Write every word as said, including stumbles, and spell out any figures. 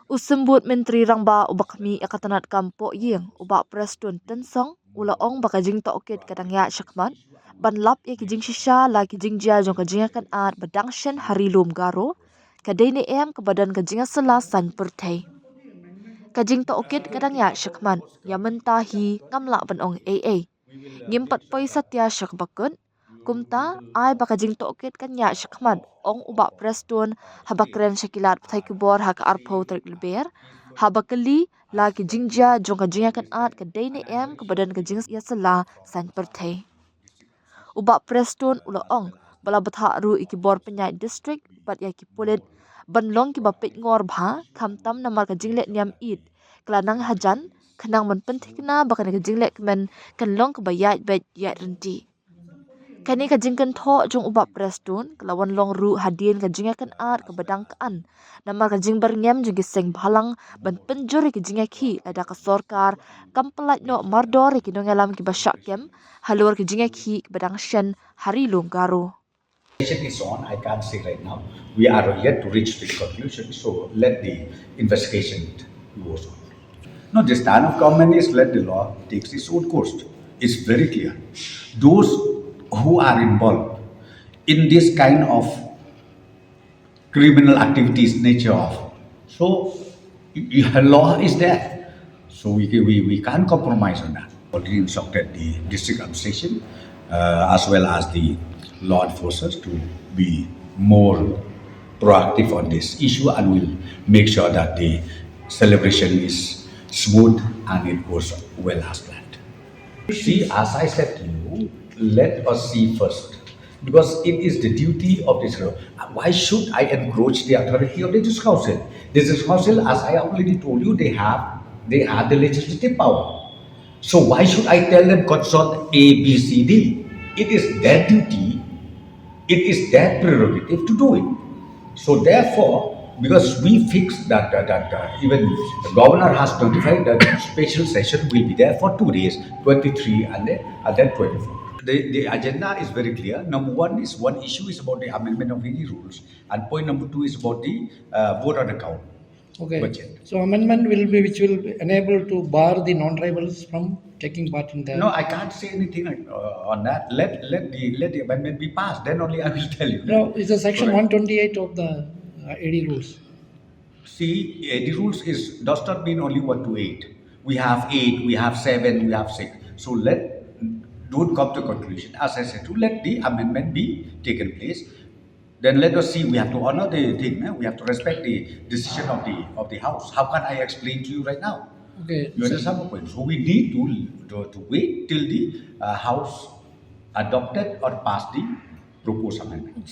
U Symbud Myntri Rangbah uba khmih ïa ka tnat kam poh ïing, u Bah Prestone Tynsong, u la ong ba ka jingtohkit ka dang ïaid shakhmat ban lap ïa ki jingshisha la ki jingjia jong ka jingïakynad ba dang shen ha Ri Lum Garo ka dei ne em kaba don ka jingïasylla saiñ pyrthei. Ka jingtohkit ka dang ïaid shakhmat, ïa mynta hi ngam lah ban ong ei ei. Ngim pat poi satia sha kaba kut. Kumta, ai ba ka jingtohkit kan ïaid shakhmat, ong u Bah Prestone haba kren sha ki lad pathai khubor ha ka arphew tarik Lber, haba kylli la ki jingjia jong ka jingïakynad ka dei ne em kaba don ka jingïasylla saiñ pyrthei. U Bah Prestone u la ong ba la bthah ruh ïa ki bor pynïaid district bad ïa ki pulit ban long kiba peitngor bha, khamtam namar ka jingleh niam ïit ka la nang hajan, khnang ban pynthikna ba kane ka jinglehkmen kan long kaba ïaid beit ïaid ryntih. Kane ka jingkynthoh jong u Bah Prestone ka la wan long ruh hadien ka jingïakynad kaba dang ka-an namar ka jingbyrngem jong ki seng bhalang ban pynjur ïa ki jingïakhih lada ka sorkar kam pyllait noh mardor ïa ki nongïalam kiba shah kem halor ki jingïakhih kiba dang shen ha Ri Lum Garo. Investigation is on, I can't say right now. We are yet to reach the conclusion, so let the investigation goes on. No, the stand of government is let the law takes its own course. It's very clear. Those who are involved in this kind of criminal activities, nature of, so y- y- law is there. So we, can- we, we can't compromise on that. Already instructed the district administration uh, as well as the law enforcers to be more proactive on this issue, and we'll make sure that the celebration is smooth and it goes well as planned. See, as I said to you, let us see first, because it is the duty of this. Why should I encroach the authority of the district council? The district council, as I already told you, they have they have the legislative power. So why should I tell them consult A, B, C, D? It is their duty. It is their prerogative to do it. So therefore, because we fixed that, that, that uh, even the governor has notified that special session will be there for two days, twenty-three and then, and then twenty-four. The, the agenda is very clear. Number one is one issue is about the amendment of any rules, and point number two is about the uh, vote on account. Okay. So amendment will be which will enable to bar the non-tribals from taking part in the. No, I can't say anything uh, on that. Let let the let the amendment be passed. Then only I will tell you. No, it's a section one twenty-eight of the uh, A D rules. See, A D rules is does not mean only one to eight. We have eight, we have seven, we have six. So let don't come to conclusion. As I said, to let the amendment be taken place. Then let us see. We have to honor the thing. Eh? We have to respect the decision of the of the house. How can I explain to you right now? Okay. You understand my point? So we need to to, to wait till the uh, house adopted or passed the proposed amendment.